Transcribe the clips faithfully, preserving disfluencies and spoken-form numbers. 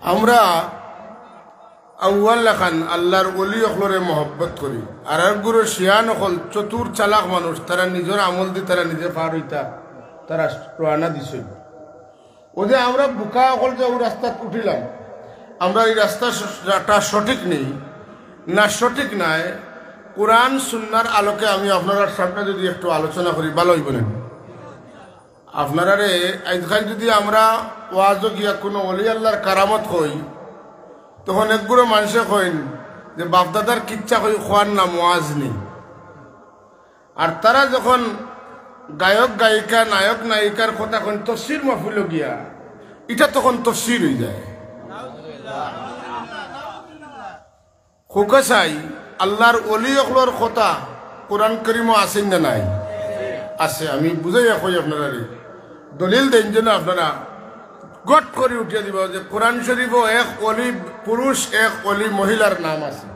আমরা আউয়াল লাখান আল্লাহর ওলি অকলরে মহব্বত করি, আর এক গুরু শিয়ান অকল চতুর চালাক মানুষ, তারা নিজর আমল দি তারা নিজে পার অইতা, তারা রওয়ানা দিছইন। ও যে আমরা বুকা অকল যে ও রাস্তাত উঠিলাম, আমরা এই রাস্তাটা সঠিক নেই না, সঠিক নাই। কোরআন সুন্নার আলোকে আমি আপনারার সামনে যদি একটু আলোচনা করি, ভালা অইবো না? আপনারারে আইজকাল যদি আমরা ওয়াজো গিয়া কোনো ওলি আল্লাহর কারামত কই, তখন এক গুরু মানষে কইন যে বাপদাদার কিচ্ছা কই, কওয়ার নাম ওয়াজ নি। আর তারা যখন গায়ক গায়িকা, নায়ক নায়িকার কথা কইন তফসির মাহফিলো গিয়া, ইটা তখন তফসির অইযায়। খোকা চাই, আল্লাহর ওলি অকলর কথা কোরআন করিমো আছে না নাই? আছে। আমি বুঝাইয়া কই আপনারারে, দলিল দেইন যেন আপনারা গট করি উঠিয়া দিবা যে কোরআন শরীফো এক ওলি পুরুষ, এক ওলি মহিলার নাম আছে,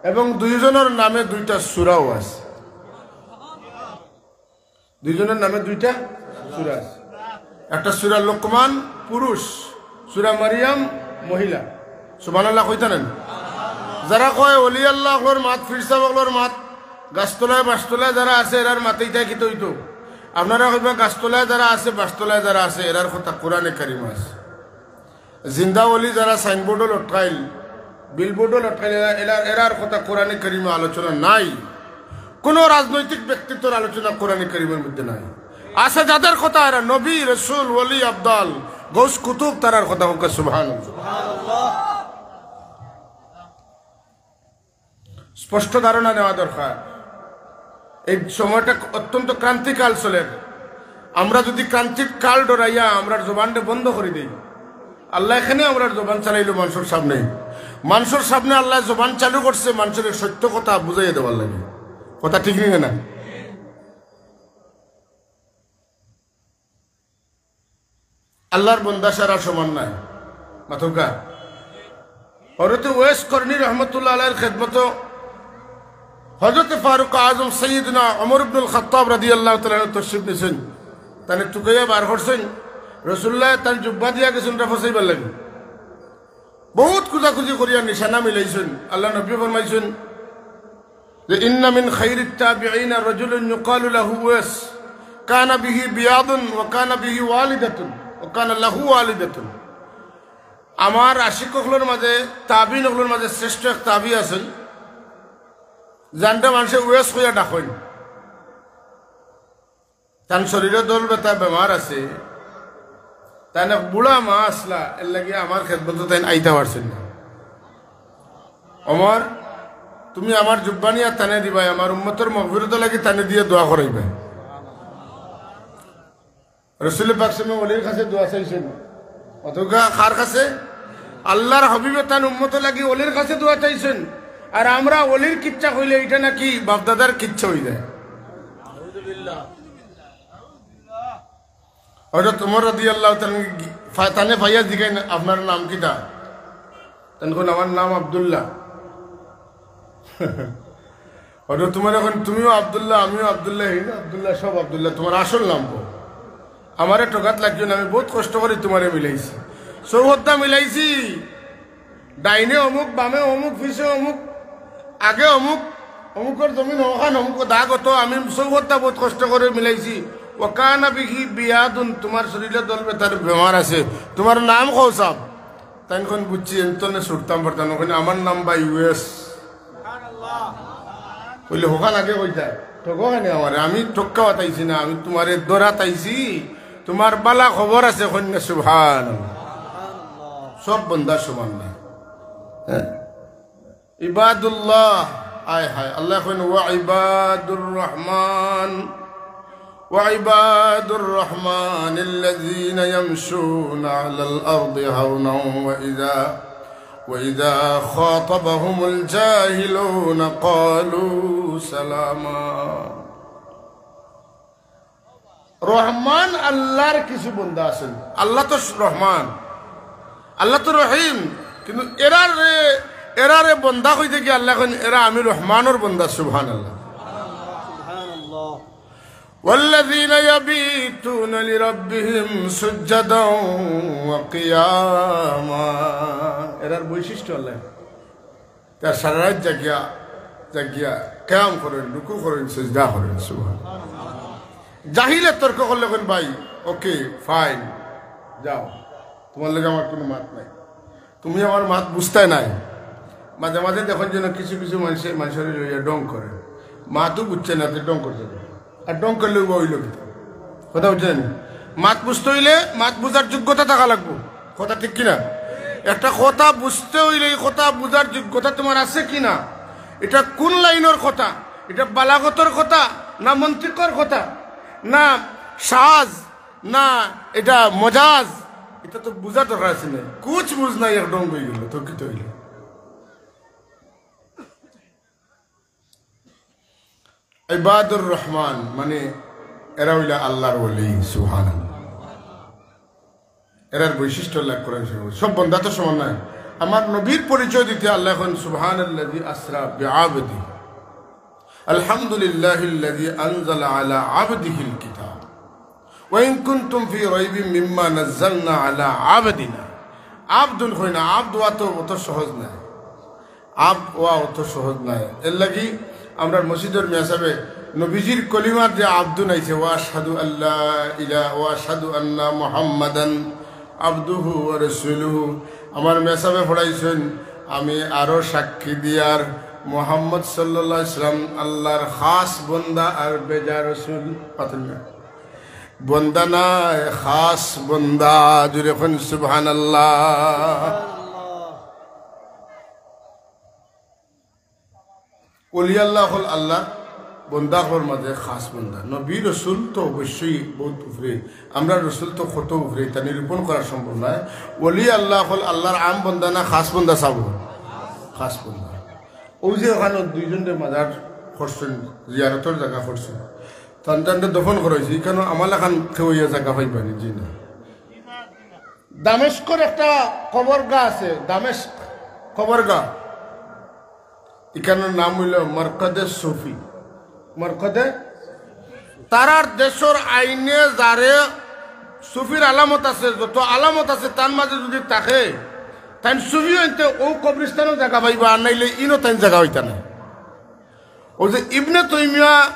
এবং দুইজনর নামে দুইটা সূরাও আছে। দুইজনর নামে দুইটা সূরা আছে। একটা সূরা লোকমান পুরুষ, সূরা মারিয়াম মহিলা। সুবহানাল্লাহ কইতা নানি? যারা কয় ওলি আল্লাহ অকলর মাত, পীর সাব অকলর মাত, গাছতলায় বাঁশতলায় যারা আছে এরার মাতে ইতা কিতা অইতো? আপনারা কইবা গাছতলায় যারা আছে, বাঁশতলায় যারা আছে, এরার কথা কোরআনে কারিমো আছে। জিন্দা ওলি যারা সাইনবোর্ডো লটকাইল, বিলবোর্ডো লটকাইল, এরা, এরা, এরার কথা কোরআনে কারিমো আলোচনা নাই। কোনো রাজনৈতিক ব্যক্তিত্বর আলোচনা কোরআনে কারিমর মধ্যে নাই। আছে যাদের কথা, এরা নবী, রসুল, ওলি, আবদাল, গৌস, কুতুব, তারার কথা। কউক্কা সুবহানাল্লাহ। স্পষ্ট ধারণা নেওয়া দরকার। এই সময়টা অত্যন্ত ক্রান্তিকাল চলের। আমরা যদি ক্রান্তিকাল ডরাইয়া আমরার জবানটা বন্ধ করি দেই, আল্লায় কেনে আমরার জবান চালাইলো মানষর সামনে? মানষর সামনে আল্লায় জবান চালু করছে মানষরে সত্য কথা বুঝাইয়া দেওয়ার লাগি। কথা ঠিক নি না? আল্লাহর বন্দা সারা সমান নায়। মাতউক্কা। হযরত ওয়েস করনী রহমতুল্লাহ আলাইহির খেদমতো হযরত ফারুক আজম সৈয়দনা ওমর ইবনুল খাত্তাব রাদিয়াল্লাহু তাআলা আনহু তশরিফ নিছইন। তানে তুকাইয়া বার করছইন। রাসুলুল্লায় তান জুব্বা দিয়া গেছইন রে ফসাইবার লাগি। বহুত খুঁজাখুঁজি করিয়া নিশানা মিলাইছইন। আল্লাহর নবীয়ে ফরমাইছইন যে, "ইন্না মিন খাইরিত তাবিঈনা রাজুলুন ইউকালু লাহু উওয়াইস, কানা বিহি বিয়াদুন ওয়া কানা বিহি ওয়ালিদাতুন ওয়া কানা লাহু ওয়ালিদাতুন।" আমার আশিক অকলর মাঝে, তাবিন অকলর মাঝে শ্রেষ্ঠ এক তাবি আছইন, যানরে মানষে উওয়াইস কইয়া ডাকইন। তান শরীরো দল বেতা বেমার আছে, তান এক বুড়া মা আছলা, এরলাগি আমার খেদমতো তাইন আইতা পারছইন না। ওমর, তুমি আমার জুব্বা নিয়া তানে দিবায়, আমার উম্মতর মাগফিরতর লাগি তানে দিয়া দোয়া করাইবায়। রাসুলে পাক সাল্লাল্লাহু আলাইহি ওয়াসাল্লামে ওলির কাছে দোয়া চাইছইন। অথবা কার কাছে? আল্লাহর হাবিবে তান উম্মতর লাগি ওলির কাছে দোয়া চাইছইন। আর আমরা ওলির কিচ্ছা কইলে ইটা নাকি বাপদাদার কিচ্ছা অইযায়। হযরত ওমর রাদিয়াল্লাহু তাআলা আনহু ফা-, তানে পাইয়া জিগাইন, "আপনার নাম কিতা?" তাইন কইন, "আমার নাম আব্দুল্লাহ।" হযরত ওমরে কইন, "তুমিও আব্দুল্লাহ, আমিও আব্দুল্লাহ, হিও আব্দুল্লাহ, সব আব্দুল্লাহ, তুমার আসল নাম কও? আমারে ঠগাত লাগিও না, আমি বউত কষ্ট করি তুমারে মিলাইছি, চৌহদ্দা মিলাইছি।" ডাইনে অমুক, বামে অমুক, পিছে অমুক, আগে অমুক, অমুকর জমিন অখান, অমুক দাগ অত, আমি চৌহদ্দা বউত কষ্ট করি মিলাইছি। ওয়া কানা বিহি বিয়াদুন, তুমার শরীরো দল বেতার বেমার আছে, তুমার নাম কও সাব। তাইন কইন, "বুঝছি, আমি তো না ছুটতাম পারতাম না।" কইন, "আমার নাম ভাই উওয়াইস।" কইলে, "অখান আগে কইতায়, ঠগো কেনে আমারে? আমি ঠগা অত আইছি না, আমি তুমারে ধরাত আইছি, তুমার বালা খবর আছে।" কইন না, সুবহানাল্লাহ। সব বন্দা সমান না। হ্যাঁ? ইবাদুল্লাহ, আয় হায়, আল্লায় কইন, "ওয়া ইবাদুর রহমান, ওয়া ইবাদুর রহমানিল্লাযীনা ইয়ামশুনা আলাল আরদি হাওনাও ওয়া ইযা, ওয়া ইযা খাতাবাহুমুল জাহিলুনা ক্বালু সালামা।" রহমান আল্লাহর কিছু বন্দা আছইন। আল্লাহ তো রহমান, আল্লাহ তো রহিম, কিন্তু এরারে, এরারে বন্দা কইতে গিয়া আল্লায় কইন, "এরা আমি রহমানর বন্দা।" সুবহানাল্লাহ। والذين يبيتون لربهم سجدا وقياما। তার বৈশিষ্ট্য আল্লাহ। তার সারা রাত জাগিয়া, জাগিয়া কিয়াম করইন, রুকু করইন, সিজদা করইন, সুবহান। জাহিলে তর্ক করলে কইন, "ভাই, ওকে, ফাইন, যাও, তুমার লগে আমার কুনু মাত নাই, তুমি আমার মাত বুঝতায় নায়।" মাঝে মাঝে দেখইন যেন কিছু কিছু মানষে, মানষরে লইয়া ঢং করে, মাতও বুঝছে না, তে ঢং করতে। আর ঢং করলে উবা অইলো কিতা? কথা বুঝছইন? মাত বুঝতে অইলে মাত বুঝার যোগ্যতা থাকা লাগবো। কথা ঠিক কিনা? একটা কথা বুঝতে অইলে ই কথা বুঝার যোগ্যতা তুমার আছে কিনা? ইটা কুন লাইনর কথা? ইটা বালাগতর কথা, না মন্তিকর কথা, না শাজ, না ইটা মজাজ? ইটা তো বুঝা দরকার আছে না। কুছ বুঝ নাই, এক ঢং অইগেলো, তো কিতা অইলো? ইবাদুর রহমান, মানে, এরা অইলা আল্লার ওলি, সুবহানাল্লাহ। এরার বৈশিষ্ট্য উল্লেখ করেন সব। সব বন্দা তো সমান নায়। আমার নবীর পরিচয় দিতে আল্লায় কইন, "সুবহানাল্লাযী আসরা বিআবদিহি। আলহামদুলিল্লাহিল্লাযী আনজালা আলা আবদিহিল কিতাব। ওয়া ইন কুনতুম ফি রাইবিম মিম্মা নাজ্জালনা আলা আবদিনা।" আবদুন কইন না, আবদ অওয়া তো অত সহজ নায়। আবদ অওয়া অত সহজ নায়। এরলাগি আমরার মসজিদর মিয়া সাবে নবীজির কলিমার যে আবদুন আইছে, "ওয়া আশহাদু আল্লা ইলা-, ওয়া আশহাদু আন্না মুহাম্মাদান আবদুহু ওয়া রাসূলুহু।" আমার মিয়া সাবে পড়াইছইন, "আমি আরো সাক্ষী দিয়ার মুহাম্মদ সাল্লাল্লাহু আলাইহি ওয়াসাল্লাম আল্লার খাস বন্দা আর বেজা রসুল।" পাতেন না? বন্দা নায়, খাস বন্দা। জুরে কইন সুবহানাল্লাহ। ওলি আল্লাহ অকল আল্লার বন্দা অকলর মাঝে খাস বন্দা। নবী রসুল তো অবশ্যই বউত উপরে, আমরার রসুল তো কত উপরে, ইতা নিরূপণ করা সম্ভব নায়। ওলি আল্লাহ অকল আল্লার আম বন্দা না খাস বন্দা সাব? খাস বন্দা। অউ যে অখানো দুইজনরে মাজার করছইন, জিয়ারতর জাগা করছইন, তান তানরে দফন করা অইছে, ইখানো আমার লাখান কেউ অইয়া জাগা পাইবা নি? জি না। দামেস্কর একটা কবরগা আছে, দামেস্ক কবরগা, ইখানর নাম অইলো মরকদে সুফি। মরকদে, তারার দেশর আইনে যারে সুফির আলামত আছে, যত আলামত আছে, তার মাঝে যুদি থাকে, তাইন সুফি অইতে অউ কবরস্থানো জাগা পাইবা, আর নাইলে ইনো তাইন জাগা অইতা নায়। অউ যে ইবনে তৈমিয়া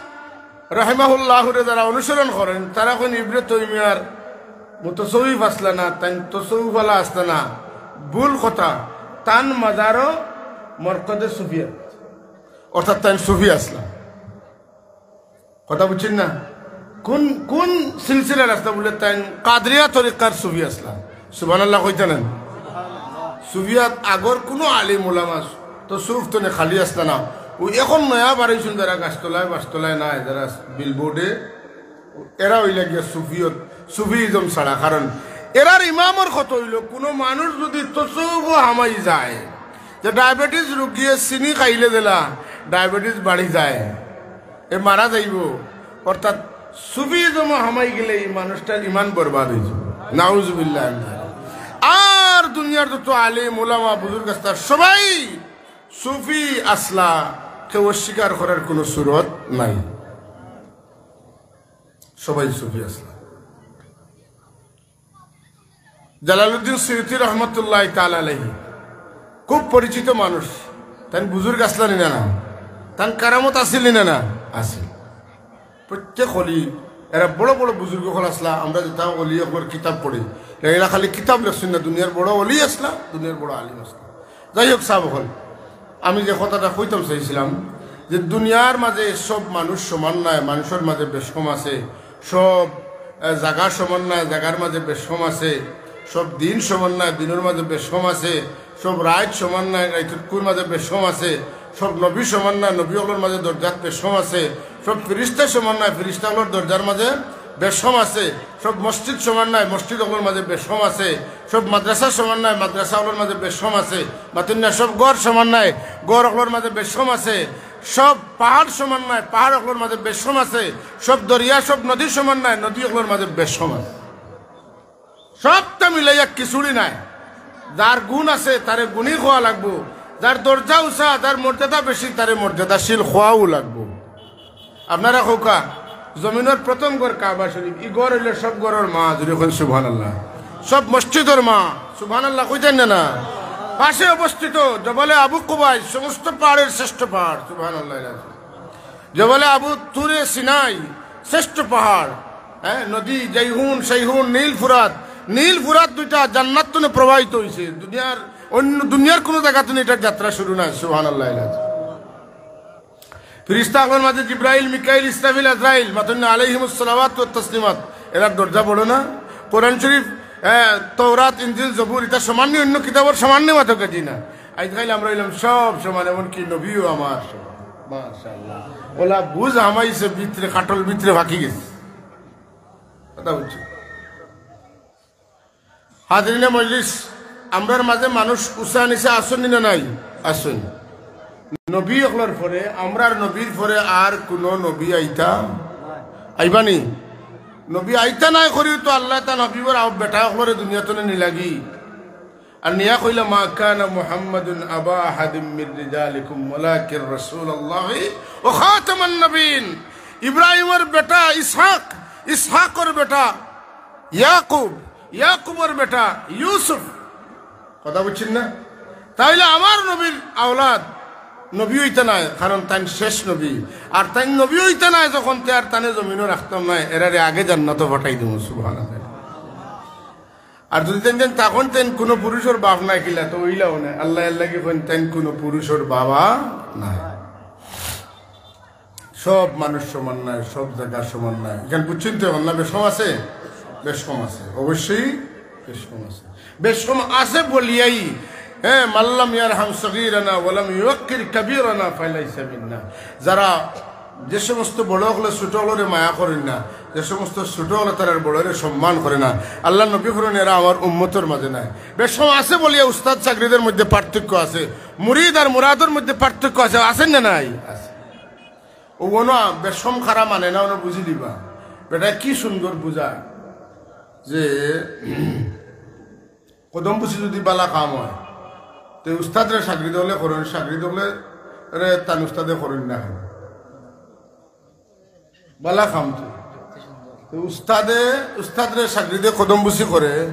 রাহিমাহুল্লাহরে যারা অনুসরণ করইন, তারা কইন ইবনে তৈমিয়ার মুতাসৌফ আছলা না, তাইন তসৌফ আলা আছলা না, ভুল কথা। তান মাজারও মরকদে সুফিয়াত, অর্থাৎ তাইন সুফি আছলা। কথা বুঝছইন না? কুন, কুন সিলসিলার আছলা? বুলে তাইন কাদরিয়া তরিকার সুফি আছলা। সুবহানাল্লাহ কইতা নায়? সুফিয়াত আগর কুনু আলিম উলামা তসৌফ তনে খালি আছলা না। অউ এখন নয়া বারইছইন যারা গাছতলায় বাসতলায় নায়, যারা বিলবোর্ডে, এরা অইলা গিয়া সুফিয়ত, সুফিজম ছাড়া। কারণ এরার ইমামর কথা অইলো, কুনু মানুষ যুদি তসৌফো হামাই যায়, যে ডায়াবেটিস রুগীয়ে চিনি খাইলে দিলা ডায়াবেটিস বাড়ি যায়, এ মারা যাইবো। অর্থাৎ সুফিজমো হামাই গেলে ই মানুষটার ইমান বরবাদ অইযিবো। নাউজুবিল্লাহ। আর দুনিয়ার যত আলিম, উলামা, বুজুর্গ আছলা, সবাই সুফি আছলা, কেউ অস্বীকার করার কুনু সুরত নাই, সবাই সুফি আছলা। জালালউদ্দিন সুয়ুতী রহমতুল্লাহি তাআলা আলাইহি খুব পরিচিত মানুষ। তান বুজুর্গ আছলা নি না? না, তান কারামত আছিল নি না? না, আছিল। প্রত্যেক অলি, এরা বড় বড় বুজুর্গ অকল আছলা। আমরা যেতা অলি অকলর কিতাব পড়ি, এরা খালি কিতাব লেখছইন না, দুনিয়ার বড় অলি আছলা, দুনিয়ার বড় আলিম আছলা। যাই হোক, সাব অকল, আমি যে কথাটা কইতাম চাইছিলাম যে দুনিয়ার মাঝে সব মানুষ সমান নায়, মানুষর মাঝে বেশকম আছে, সব, এ, জাগা সমান নায়, জাগার মাঝে বেশকম আছে, সব দিন সমান নায়, দিনর মাঝে বেশকম আছে, সব রাইত সমান নায়, রাইতকুর মাঝে বেশকম আছে, সব নবী সমান নায়, নবী অকলর মাঝে দরজাত বেশকম আছে, সব ফিরিস্তা সমান নায়, ফিরিস্তা অকলর দরজার মাঝে বেশকম আছে, সব মসজিদ সমান নায়, মসজিদ অকলর মাঝে বেশকম আছে, সব মাদ্রাসা সমান নায়, মাদ্রাসা অকলর মাঝে বেশকম আছে, মাতুন্না সব ঘর সমান নায়, ঘর অকলর মাঝে বেশকম আছে, সব পাহাড় সমান নায়, পাহাড় অকলর মাঝে বেশকম আছে, সব দরিয়া, সব নদী সমান নায়, নদী অকলর মাঝে বেশকম আছে। সবটা মিলাইয়া খিচুড়ি নায়। যার গুণ আছে, তারে গুণী কওয়া লাগবো। যার দরজা উঁচা, যার মর্যাদা বেশি, তারে মর্যাদাশীল কওয়াও লাগবো। আপনারা কউক্কা, জমিনর প্রথম ঘর কাবা শরীফ, ই ঘর অইলো সব ঘরর মা, জুরে কইন সুবহানাল্লাহ। সব মসজিদর মা, সুবহানাল্লাহ কইতা নায়? না, পাশে অবস্থিত জবালে আবু কুবাইস, সমস্ত পাহাড়ের শ্রেষ্ঠ পাহাড়, সুবহানাল্লাহ। জবালে আবু তুরে সিনাই, শ্রেষ্ঠ পাহাড়। হ্যাঁ, নদী জাইহুন, সাইহুন, নীল ফুরাত। নীল ফুরাত দুইটা জান্নাত তুনে প্রবাহিত হইছে। দুনিয়ার অন্য, দুনিয়ার কোনো জায়গা তুনে এটার যাত্রা শুরু না, সুবহানাল্লাহ। ফিরিস্তা অকলর মাঝে জিব্রাইল, মিকাইল, ইসরাফিল, আজরাইল, মাতইন না আলাইহিমুস সালাওয়াত ওয়াত তাসলিমাত। এরার দরজা বড় না? কোরআন শরীফ, এ, তৌরাত, ইনজিল, জবুর, ইতা সমান নি? অন্য কিতাবর সমান নি? মাতো কাজি না। আইজ কাইল আমরা অইলাম সব সমান, এমনকি নবীও আমার সমান। মাশাআল্লাহ। ওলা বুঝ হামাইছে ভিতরে, খাটল ভিতরে ফাঁকি গেছে। কথা বুঝছো? হাজিরিনে মজলিস, আমরার মাঝে মানুষ উঁচা নিচে আছইন নি না নাই? আছইন। নবী অকলর পরে, আমরার নবীর পরে আর কোনো নবী আইতা, আইবা নি? নবী আইতা নায় করিও তো আল্লায় তান হাবিবর আও বেটা অকলরে দুনিয়া তুনে নিলাগি। আর নিয়া কইলা, "মা কানা মুহাম্মাদুন আবা আহাদিম মির রিজালিকুম ওয়ালাকিন রাসূলুল্লাহি ওয়া খাতামান নাবিয়্যিন।" ইব্রাহিমর বেটা ইসহাক, ইসহাকর বেটা ইয়াকুব, ইয়াকুবর বেটা ইউসুফ। কথা বুঝছইন না? তাইলে আমার নবীর আওলাদ নবী অইতা নায়, কারণ তাইন শেষ নবী। আর তাইন নবী অইতা নায় যখন, তে আর তানে জমিনো রাখতাম নায়, এরারে আগে জান্নাতো পাঠাই দিমু। সুবহানাল্লাহ। আর যদি তাইন, তাইন তখন তাইন কোনো পুরুষর বাপ নায় কিলা, তো অইলাও নায়। আল্লায়, আল্লায় কি কইন, তাইন কোনো পুরুষর বাবা নায়। সব মানুষ সমান নায়, সব জায়গা সমান নায়। এখান বুঝছইন তো? এখন না বেশকম আছে, বেশকম আছে, অবশ্যই বেশকম আছে। বেশকম আছে বলিয়াই, হ্যাঁ, মাল্লাম ইয়ারহাম সগীরানা ওয়ালাম ইউক্কির কাবীরানা ফালাইসা মিন্না। যারা যে সমস্ত বড় অকলে ছোট অকলরে মায়া করইন না, যে সমস্ত ছোট অকলে তারার বড়রে সম্মান করে না, আল্লার নবী কইন, এরা আমার উম্মতর মাঝে নায়। বেশকম আছে বলিয়া উস্তাদ চাকরিদের মধ্যে পার্থক্য আছে, মুরিদ আর মুরাদর মধ্যে পার্থক্য আছে, আছে না নাই? আছে। ও অনো বেশকম খারা মানে না, অনো বুঝি দিবা। বেটা কি সুন্দর বুঝা যে কদম বুসি যদি বালা কাম অয়, তে উস্তাদরে শাগরিদ অকলে করইন, শাগরিদ অকলে রে তান উস্তাদে করইন না কেনে? বালা কাম তো। তে উস্তাদে, উস্তাদরে শাগরিদে কদম বুসি করে,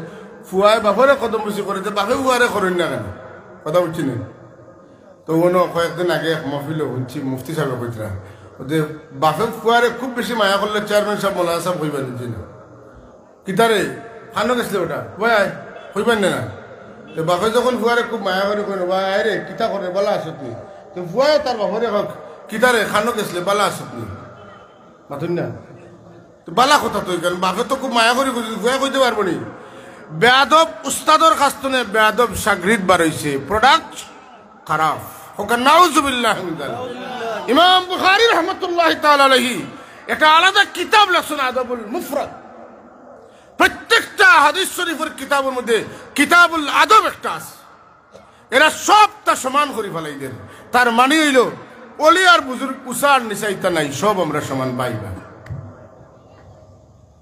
ফুয়ায় বাপরে কদম বুসি করে, তে বাপে ফুয়ারে করইন না কেনে? কথা বুঝছইন নি? তো অনো কয়েকদিন আগে এক মহফিলো হুনছি, মুফতি সাবে কইতরা, ও যে বাপে ফুয়ারে খুব বেশি মায়া করলে চেয়ারম্যান সাব, মৌলানা সাব কইবা নি জি না? কিতারে, কানো গেছলে বেটা? ভাই আয়, কইবা নি না? তে বাপে যখন ফুয়ারে খুব মায়া করি কইন, "ভাই আয় রে, কিতা করে, বালা আছত নি?" তে ফুয়ায় তার বাপরে কয়, "কিতারে, কানো গেছলে, বালা আছত নি?" মাতইন না? তো বালা কথা তো, কারণ বাপে তো খুব মায়া করি কইছে, ফুয়ায় কইতে পারবো নি? বেয়াদব উস্তাদর কাছ থনে বেয়াদব শাগরিদ বার অইছে, product খারাপ। কউক্কা নাউজুবিল্লাহ মিন যালিক। ইমাম বুখারী রহমতুল্লাহি তাআলা আলাইহি একটা আলাদা কিতাব লেখছইন, আদবুল মুফরাদ। প্রত্যেকটা হাদিস শরীফর কিতাবর মধ্যে কিতাবুল আদব একটা আছে। এরা সবটা সমান করি ফালাই দেন। তার মানে অইলো, অলি আর বুজুর্গ, উচা আর নিচা ইতা নাই, সব আমরা সমান ভাই ভাই।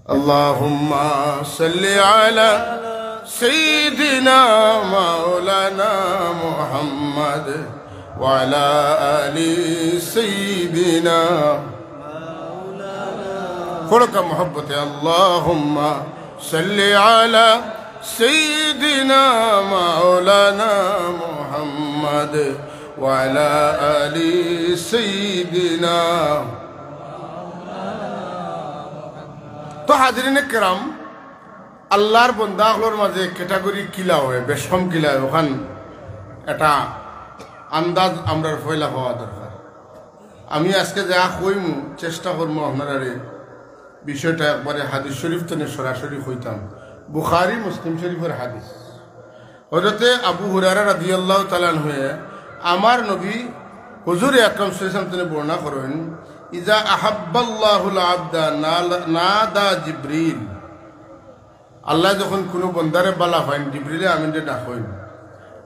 اللهم صل على سيدنا مولانا محمد وعلى آل سيدنا। পড়ো কা মহব্বতে, اللهم صل على سيدنا مولانا محمد وعلى آل سيدنا। তো হাজিরিনে কেরাম, আল্লার বন্দা অকলর মাঝে category কিলা অয়, বেশকম কিলা অয়, অখান একটা আন্দাজ আমরার পয়লা পাওয়া দরকার। আমি আজকে যা কইমু, চেষ্টা করমু আপনারারে বিষয়টা একবারে হাদিস শরীফ থনে সরাসরি কইতাম। বুখারী, মুসলিম শরীফর হাদিস। হযরতে আবু হুরায়রা রাদিয়াল্লাহু তাআলা আনহুয়ে আমার নবী হুজুরে আকরাম সাল্লাল্লাহু আলাইহি ওয়াসাল্লাম থনে বর্ণনা করইন, "ইজা আহাব্বাল্লাহুল আবদা নাল-, নাদা জিবরিল।" আল্লায় যখন কুনু বন্দারে বালা পাইন, জিবরিলে আমিনরে ডাকইন।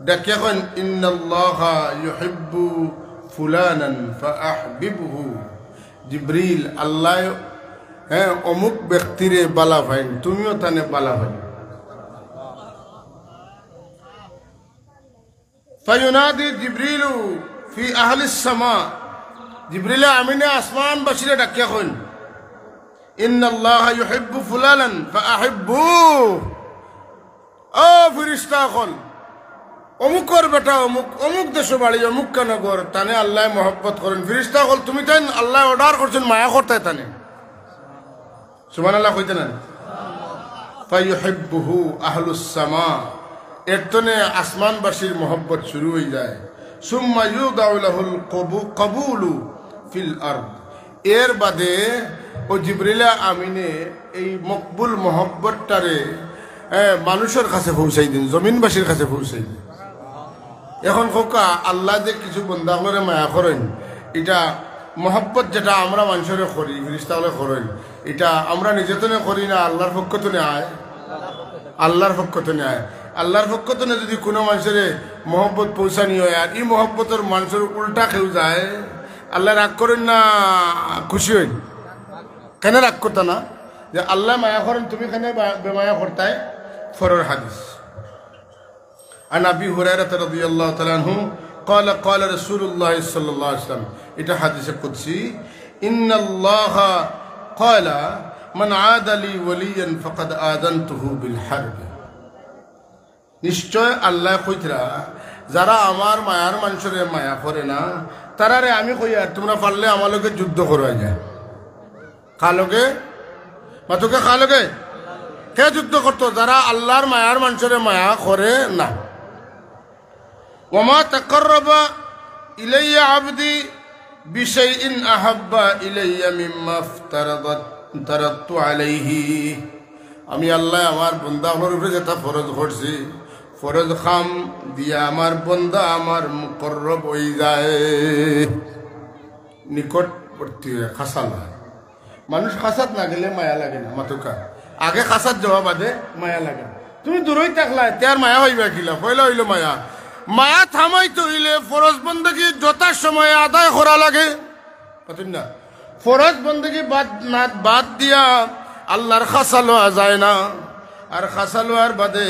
ডাকিয়া কইন, "ইন্নাল্লাহা ইউহিব্বু ফুলানান ফাআহবিবহু।" জিবরিল, আল্লায়, হ্যাঁ, অমুক ব্যক্তিরে বালা পাইন, তুমিও তানে বালা পাইন। ফায়ুনাদি জিবরিলু ফি আহলিস সামা। জিবরিলে আমিনে আসমানবাসীরে ডাকিয়া কইন, "ইন্নাল্লাহা ইউহিব্বু ফুলানান ফাআহিব্বু।" ও ফিরিস্তা অকল, অমুকর বেটা অমুক, অমুক দেশো বাড়ি, অমুক কানো ঘর, তানে আল্লায় মহব্বত করইন। ফিরিস্তা অকল, তুমি তাইন আল্লায় অর্ডার করছইন, মায়া করতায় তানে। সুবহানাল্লাহ কইতা নায়? ফায়ুহিব্বুহু আহলুস সামা, এর তনে আসমানবাসীর মহব্বত শুরু অইযায়। সুম্মা ইউদাউ লাহুল কবু-, কবুলু ফিল আরদ, এর বাদে অউ জিবরিল আমিনে এই মকবুল মহব্বতটারে, এ, মানুষর কাছে পৌঁছাই দেইন, জমিনবাসীর কাছে পৌঁছাই দেইন। এখন কউক্কা, আল্লায় যে কিছু বন্দা অকলরে মায়া করইন, ইটা মহব্বত যেটা আমরা মানষরে করি, ফিরিস্তা অকলে করইন, ইটা আমরা নিজে তনে করি না, আল্লার পক্ষ তনে আয়। আল্লার পক্ষ তনে আয়। আল্লার পক্ষ তনে যুদি কুনু মানষরে মহব্বত পৌঁছানি অয়, আর ই মহব্বতর মানষর উল্টা কেউ যায়, আল্লায় রাগ করইন না, খুশি অইন? কেনে রাগ করতা না? যে আল্লায় মায়া করইন, তুমি কেনে বা-, বেমায়া করতায়? পরর হাদিস। عن أبي هريرة رضي الله تعالى عنه قال قال رسول الله صلى الله عليه وسلم, ইটা হাদিসে কুদসি, إن الله قال من عادى لي وليا فقد آذنته بالحرب। নিশ্চয় আল্লায় কইতরা, যারা আমার মায়ার মানষরে মায়া করে না, তারারে আমি কইয়ার, তুমরা পারলে আমার লগে যুদ্ধ করো আইয়া। কার লগে? মাতউক্কা, কার লগে? কে যুদ্ধ করতো? যারা আল্লার মায়ার মানষরে মায়া করে না। وما تقرب إلي عبدي بشيء أحب إلي مما افترضت، افترضت عليه। আমি আল্লায় আমার বন্দা অকলর উপরে যেটা ফরজ করছি, ফরজ কাম দিয়া আমার বন্দা আমার মুকররব অইযায়, নিকটবর্তী অয়, কাছাল অয়। মানুষ কাছাত না গেলে মায়া লাগে না, মাতউক্কা। আগে কাছাত যাওয়া বাদে মায়া লাগে। তুমি দূরই থাকলায়, তে আর মায়া অইবা কিলা? পয়লা অইলো মায়া। মায়া থামাইতে অইলে ফরজ বন্দেগী যথাসময়ে আদায় করা লাগে। বুঝছইন না? ফরজ বন্দেগী বাদ না, বাদ দিয়া আল্লার কাছাল অওয়া যায় না। আর কাছাল অওয়ার বাদে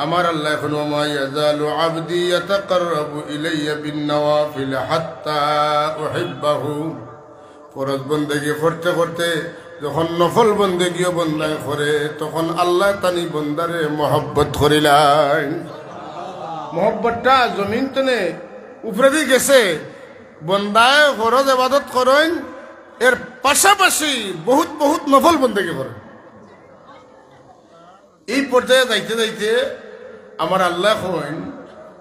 আমার আল্লায় কইন, وما يزال عبدي يتقرب إلي بالنوافل حتى أحبه। ফরজ বন্দেগী করতে করতে যখন নফল বন্দেগীও বন্দায় করে, তখন আল্লায় তান ই বন্দারে মহব্বত করিলাইন। মহব্বতটা জমিন তনে উপরেদি গেছে, বন্দায় ফরজ ইবাদত করইন, এর পাশাপাশি বহুত বহুত নফল বন্দেগী করইন। এই পর্যায়ে যাইতে যাইতে আমার আল্লায় কইন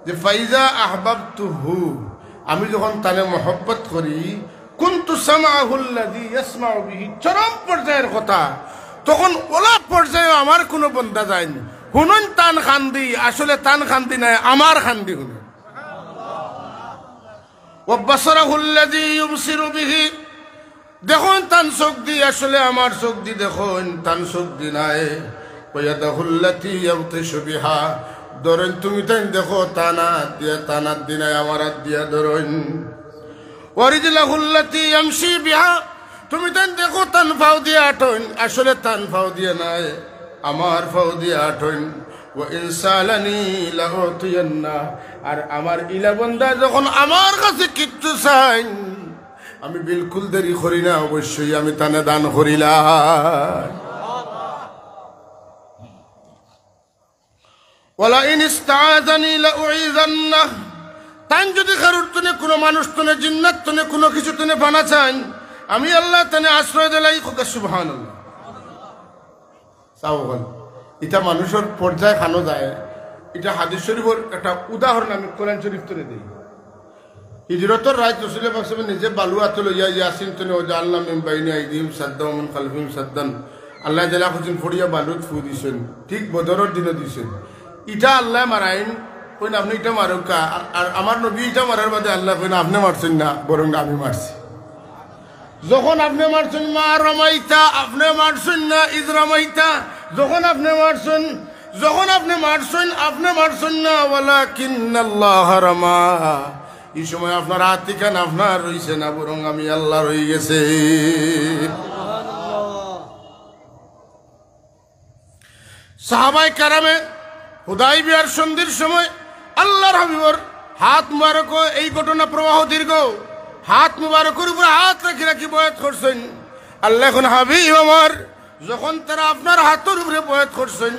যে, فإذا أحببته, আমি যখন তানে মহব্বত করি, كنت سمعه الذي يسمع به, চরম পর্যায়ের কথা, তখন অলা পর্যায়ে আমার কুনু বন্দা যাইন, হুনইন তান কান্দি, আসলে তান কান্দি নায়, আমার কান্দি হুনইন। وبصره الذي يبصر به, দেখইন তান চউখদি, আসলে আমার চউখদি দেখইন, তান চউখদি নায়। ويده التي يبطش بها, ধরইন তুমি তাইন দেখো, তান আত দিয়া, তান আতদি নায়, আমার আত দিয়া ধরইন। ورجله التي يمشي بها, তুমি তাইন দেখো তান পাও দিয়া আটইন, আসলে তান পাও দিয়া নায়, আমার পাও দিয়া আটইন। وإن سألني لأعطينه, আর আমার ইলা বন্দা যখন আমার কাছে কিচ্ছু চাইন, আমি বিলকুল দেরি করি না, অবশ্যই আমি তানে দান করিলাই। ولئن استعاذني لأعيذنه, তাইন যুদি কারুর তনে, কুনু মানুষ তনে, জিন্নাত তনে, কুনু কিছু তনে পানা চাইন, আমি আল্লায় তানে আশ্রয় দিলাই। কউক্কা সুবহানাল্লাহ। চাও অখন, ইটা মানুষর পর্যায় খানো যায়, ইটা হাদিস শরীফর একটা উদাহরণ আমি কোরআন শরীফ তনে দেই। হিজরতর রাইত রসুল পাক সাল্লাল্লাহু আলাইহি ওয়াসাল্লাম নিজে বালু আতো লইয়া ইয়াসিন তনে, وجعلنا من بين أيديهم سدا ومن خلفهم سدا, আল্লায় যেলা কইছইন পড়িয়া বালুত ফু দিছইন, ঠিক বদরর দিনো দিছইন। ইটা আল্লায় মারাইন, কইন আপনে ইটা মারউক্কা, আর, আর আমার নবী ইটা মারার বাদে আল্লায় কইন আপনে মারছইন না, বরং আমি মারছি। যখন আপনে মারছইন, ما رميت, আপনে মারছইন না, إذ رميت, যখন আপনে মারছইন, যখন আপনে মারছইন, আপনে মারছইন না, ولكن الله رمى, ই সময় আপনার আত ইখান আপনার রইছে না, বরং আমি আল্লার রইগেছে। সাহাবায়ে কেরামে হুদাইবিয়ার সন্ধির সময় আল্লার হাবিবর হাত মুবারক, এই ঘটনা প্রবাহ দীর্ঘ, হাত মুবারকর উপরে হাত রাখি রাখি বয়াত করছইন। আল্লায় কইন, হাবিব আমার, যখন তারা আপনার হাতর উপরে বয়াত করছইন,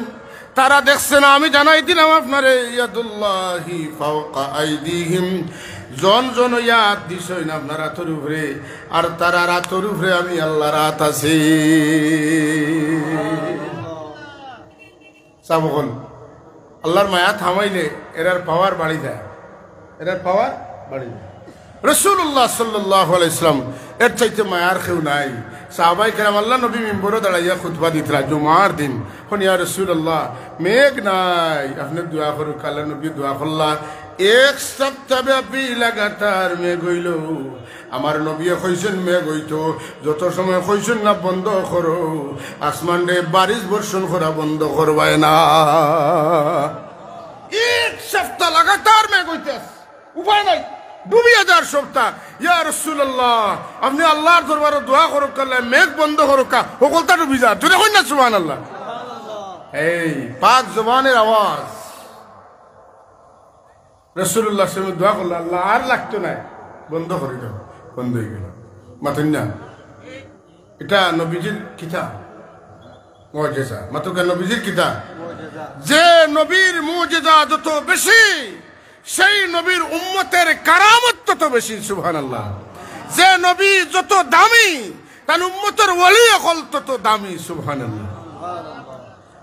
তারা দেখছে না? আমি জানাই দিলাম আপনারে, ইয়াদুল্লাহি ফাওকা আইদিহিম, জন জন ইয়াদ দিছইন আপনার আতর উপরে, আর তারার আতর উপরে আমি আল্লাহর আত আছে। সাবকল, আল্লাহর মায়া থামাইলে এরার পাওয়ার বাড়ি যায়, এরার পাওয়ার বাড়ি যায়। রাসূলুল্লাহ সাল্লাল্লাহু আলাইহি ওয়াসাল্লাম এর চাইতে মায়ার কেউ নাই। সাহাবায়ে কেরাম, আল্লাহর নবী মিম্বরো দাঁড়াইয়া খুতবা দিতরা জুমার দিন, কইন, "ইয়া রাসূলুল্লাহ, মেঘ নাই, আপনে দোয়া করউক্কা।" আল্লাহর নবী দোয়া করলা, এক সপ্তাহ ব্যাপী লাগাতার মেঘ অইলো। আমার নবীয়ে কইছইন মেঘ অইতো, যত সময় কইছইন না বন্ধ করো, আসমানরে বারিশ বর্ষণ করা বন্ধ করবায় না। এক সপ্তাহ লাগাতার মেঘ অইতাছে, উপায় নাই, ডুবিয়া যার সবতা। ইয়া রাসূলুল্লাহ, আপনে আল্লাহর দরবারো দোয়া করউক্কা, মেঘ বন্ধ করউক্কা, হকলতা ডুবি যার। জোরে কইন না সুবহানাল্লাহ। এই পাক জবানের আওয়াজ। রাসূলুল্লাহ সাল্লাল্লাহু আলাইহি ওয়াসাল্লাম দোয়া করলা, "আল্লাহ, আর লাগতো নায়, বন্ধ করি দেও।" বন্ধ অই গেল। মাতইন না? ইটা নবীজির কিতা? মুজিজা। মাতউক্কা, নবীজির কিতা? যে নবীর মুজিজা যত বেশি, সেই নবীর উম্মতের কারামত তত বেশি। সুবহানাল্লাহ। যে নবী যত দামি, তান উম্মতর ওলি অকল তত দামি। সুবহানাল্লাহ।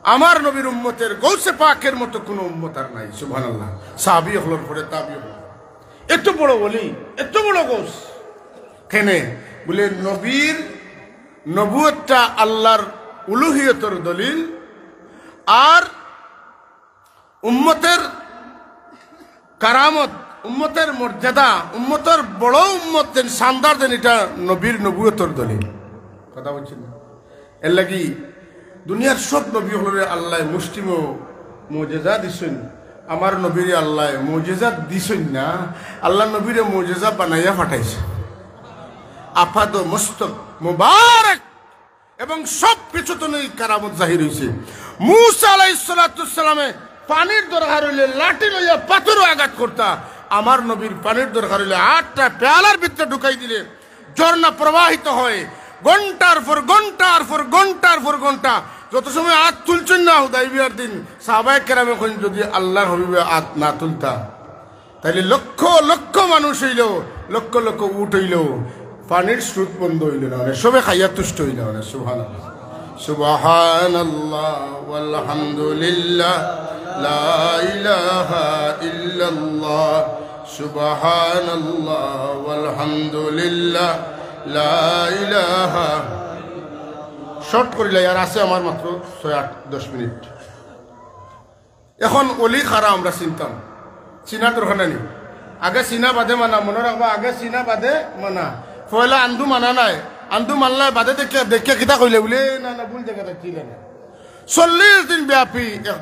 আমার নবীর উম্মতের গৌসে পাকের মতো কোনো উম্মত আর নাই। সুবহানাল্লাহ। সাহাবী অকলর পরে তাবি অকল। এত বড় ওলি, এত বড় গৌস। কেনে? বলে, নবীর নবুয়তটা আল্লাহর উলুহিয়তর দলিল, আর উম্মতের কারামত, উম্মতের মর্যাদা, উম্মতর বড় উম্মত যেন শানদার যেন, ইটা নবীর নবুয়তর দলিল। কথা বুঝছইন না? এর লাগি দুনিয়ার সব নবী অকলরে আল্লায় মুষ্টিমেয় মুজিজা দিছইন, আমার নবীরে আল্লায় মুজিজা দিছইন না, আল্লাহর নবীরে মুজিজা বানাইয়া পাঠাইছে। আপাদ মস্তক মুবারক এবং সব কিছু তো নেই কারামত জাহির অইছে। মুসা আলাইহিস সালাতু ওয়াস সালামে পানির দরকার অইলে লাঠি লইয়া পাথরো আঘাত করতা, আমার নবীর পানির দরকার অইলে আটটা পেয়ালার ভিতরে ঢুকাই দিলে ঝর্ণা প্রবাহিত হয়, ঘন্টার পর ঘন্টার পর ঘন্টার পর ঘন্টা। যত সময় আত তুলছইন না হুদাইবিয়ার দিন, সাহাবায়ে কেরামে কইন, যদি আল্লাহর হাবিবে আত না তুলতা, তাইলে লক্ষ লক্ষ মানুষ অইলো, লক্ষ লক্ষ উট অইলো, পানির স্রোত বন্ধ অইলো না, মানে সবে খাইয়া তুষ্ট অইলো না। সুবহানাল্লাহ, সুবহানাল্লাহ, ওয়ালহামদুলিল্লাহ, লা ইলাহা ইল্লাল্লাহ, সুবহানাল্লাহ, ওয়ালহামদুলিল্লাহ, লা ইলাহা। শর্ট করিলাই, আর আছে আমার মাত্র ছয় আট দশ মিনিট। এখন অলি খারা আমরা চিনতাম, চিনার দরকার নাই নি? আগে চিনা বাদে মানা, মনো রাখবা, আগে চিনা বাদে মানা। পয়লা আন্দু মানা নায়, আন্দু মানলায় বাদে দেখিয়া, দেখিয়া কিতা কইলে বুলে, "এ না, না, ভুল জাগাত আইছি না।" চল্লিশ দিন ব্যাপী এক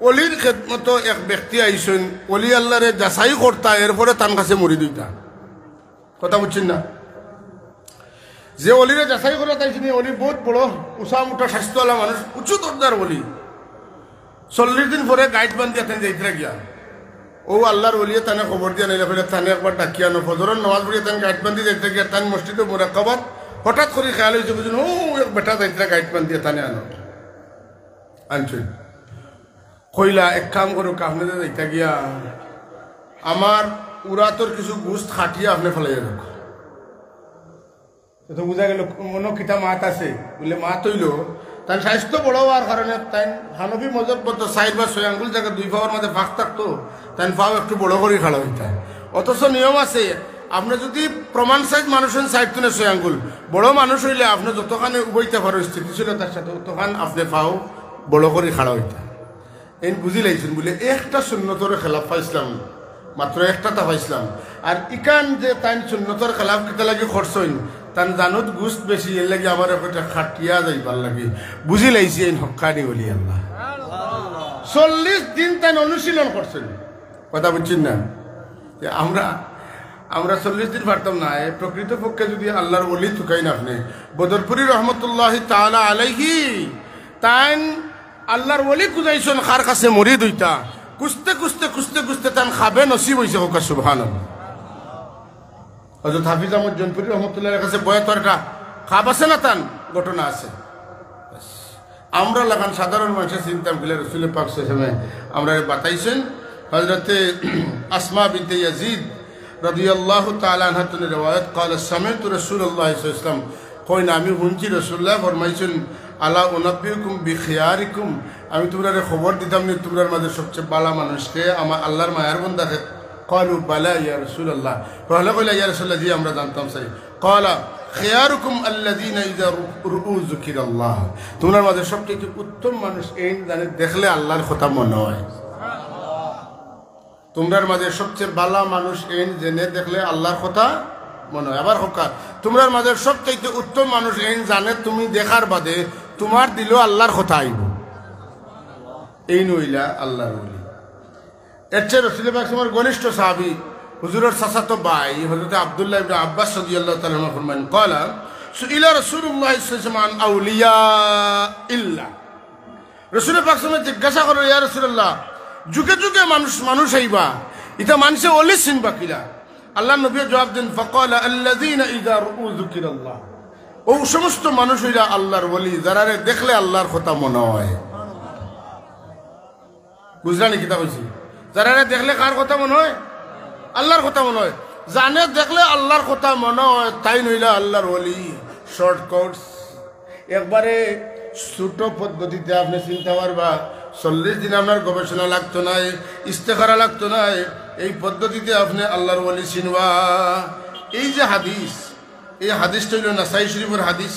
অলির খেদমতো এক ব্যক্তি আইছইন, অলি আল্লাহরে যাচাই করতা, এরপরে তান কাছে মুরিদ অইতা। কথা বুঝছইন না? যে অলিরে যাচাই করা তাই চিনি, অলি বহুত বড়, উঁচা মুটা স্বাস্থ্যওয়ালা মানুষ, উঁচু দরজার অলি। চল্লিশ দিন পরে গাইট বান্ধিয়া তান যাইতরা গিয়া, ও আল্লাহর অলিয়ে তানে খবর দিয়া নাইলে ফেলে তানে একবার ডাকিয়া আনো। ফজরর নামাজ পড়িয়া তান গাইট বান্ধি যাইতরা গিয়া, তান মসজিদে মুরাকাবাত হঠাৎ করি খেয়াল অইছে, বুঝছইন, ও এক বেটা যাইতরা গাইট বান্ধিয়া তানে আনো। আনছইন। কইলা, "এক কাম করউক্কা, আপনে যে যাইতা গিয়া, আমার উরাতর কিছু গুস্ত কাটিয়া আপনে ফালাইয়া দেউক্কা।" তো বুঝা গেল, মনো কিতা মাত আছে, বুলে মাত অইলো, তান স্বাস্থ্য বড় অওয়ার কারণে তাইন হানফি মজহব মতো চাইর বা ছয় আঙ্গুল জাগাত দুই পাওর মাঝে ফাঁক থাকতো, তাইন পাও একটু বড় করি খাড়া অইতা। অথচ নিয়ম আছে, আপনে যদি প্রমাণ সাইজ মানুষ অইন চাইর থনে ছয় আঙ্গুল, বড় মানুষ অইলে আপনে যতখানে উবাইতা পারো স্থিতিশীলতার সাথে, অতখান আপনে পাও বড় করি খাড়া অইতা। এইন বুঝিলাইছইন বুলে একটা সুন্নতর খেলাফ পাইছলাম, মাত্র একটাতা পাইছলাম। আর ইখান যে তাইন সুন্নতর খেলাফ কিতা লাগি করছইন, তান জানত গুস্ত বেশি, এর লাগি আমারে কইতা কাটিয়া যাইবার লাগি। বুঝিলাইছি এইন হক্কানি অলি আল্লাহ। চল্লিশ দিন তাইন অনুশীলন করছইন। কথা বুঝছইন না? যে আমরা, আমরা চল্লিশ দিন পারতাম না। এ প্রকৃতপক্ষে যদি আল্লাহর অলি তুকাইন আপনে, বদরপুরি রহমতুল্লাহি তাআলা আলাইহি, তাইন আল্লাহর অলি খুজাইছইন কার কাছে মুরিদ অইতা। খুজতে, খুজতে, খুজতে, খুজতে তান খাবে নসিব অইছে, কউক্কা সুবহানাল্লাহ। হযরত হাফিজ আহমদ জৌনপুরী রহমতুল্লাহর কাছে বয়াতর একটা খাব আছে না, তান ঘটনা আছে। আমরা লাখান সাধারণ মানুষে চিনতাম কিলা রসুল পাক সাল্লাল্লাহু আলাইহি ওয়াসাল্লামে আমরারে বাতাইছইন। হযরতে আসমা বিনতে ইয়াজিদ রাদিয়াল্লাহু তাআলা আনহা থনে রেওয়ায়াত, قال سمعت رسول الله صلى الله عليه وسلم, কইন আমি হুনছি রাসুলুল্লায় ফরমাইছইন, আলা উনাব্বিউকুম বিখিয়ারিকুম, আমি তুমরারে খবর দিতাম নি তুমরার মাঝে সবচেয়ে বালা মানুষ কে? আমার আল্লার মায়ার বন্দা কে? قالوا بلى يا رسول الله. তারা কইলা, ইয়া রাসুলুল্লাহ, জি, আমরা জানতাম চাই। قال خياركم الذين إذا رؤوا ذكر الله. তুমরার মাঝে সবচেয়ে উত্তম মানুষ এইন যানে দেখলে আল্লার কথা মনো অয়। তুমরার মাঝে সবচেয়ে বালা মানুষ এইন যেনে দেখলে আল্লার কথা মনো অয়। আবার কউক্কা, তুমরার মাঝে সবচেয়ে উত্তম মানুষ এইন যানে তুমি দেখার বাদে তুমার দিলো আল্লার কথা আইবো। এইন অইলা আল্লার ওলি। এর চেয়ে রসুল পাক সাল্লাল্লাহু আলাইহি ওয়াসাল্লামর ঘনিষ্ঠ সাহাবী, হুজুরর চাচাতো ভাই হযরত আব্দুল্লাহ ইবনে আব্বাস রাদিয়াল্লাহু তাআলা আনহু ফরমাইন, قال سئل رسول الله صلى الله عليه وسلم عن أولياء الله. রসুল পাক সাল্লাল্লাহু আলাইহি ওয়াসাল্লামে জিজ্ঞাসা করইন, ইয়া রাসুলুল্লাহ, যুগে যুগে মানুষ, মানুষ আইবা, ইতা মানষে ওলি চিনবা কিলা? আল্লার নবীয়ে জবাব দেইন, فقال الذين إذا رؤوا ذكر الله. অউ সমস্ত মানুষ অইলা আল্লার ওলি, যারারে দেখলে আল্লার কথা মনো অয়। বুঝলা নি কিতা কইছি? যারারে দেখলে কার কথা মনো অয়? আল্লার কথা মনো অয়। যানে দেখলে আল্লার কথা মনো অয়, তাইন অইলা আল্লার ওলি। Short course, একবারে ছোট পদ্ধতিতে আপনে চিনতা পারবা। চল্লিশ দিন আপনার গবেষণা লাগতো নায়, ইস্তেখারা লাগতো নায়, এই পদ্ধতিতে আপনে আল্লার ওলি চিনবা। এই যে হাদিস, এই হাদিসটা অইলো নাসাই শরীফর হাদিস,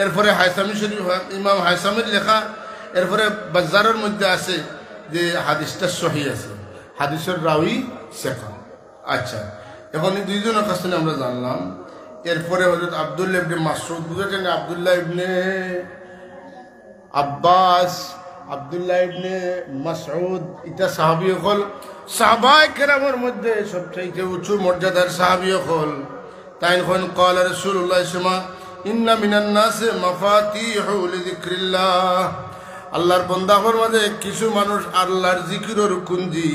এরপরে হায়সামি শরীফ, ইমাম হায়সামির লেখা, এরপরে বাজ্জারর মধ্যে আছে যে হাদিসটা সহি আছে, হাদিসর রাওয়ি সিকা। আচ্ছা, এখন এই দুইজনর কাছ থনে আমরা জানলাম। এরপরে হযরত আব্দুল্লাহ ইবনে মাসউদ, বুঝছইন নি? আব্দুল্লাহ ইবনে আব্বাস, আব্দুল্লাহ ইবনে মাসউদ, ইতা সাহাবী অকল, সাহাবায়ে কেরামর মধ্যে সবচাইতে উঁচু মর্যাদার সাহাবী অকল। তাইন কইন, قال رسول الله صلى الله عليه وسلم, إن من الناس مفاتيح لذكر الله. আল্লার বন্দাগণর মাঝে কিছু মানুষ আল্লার জিকিরর কুঞ্জি।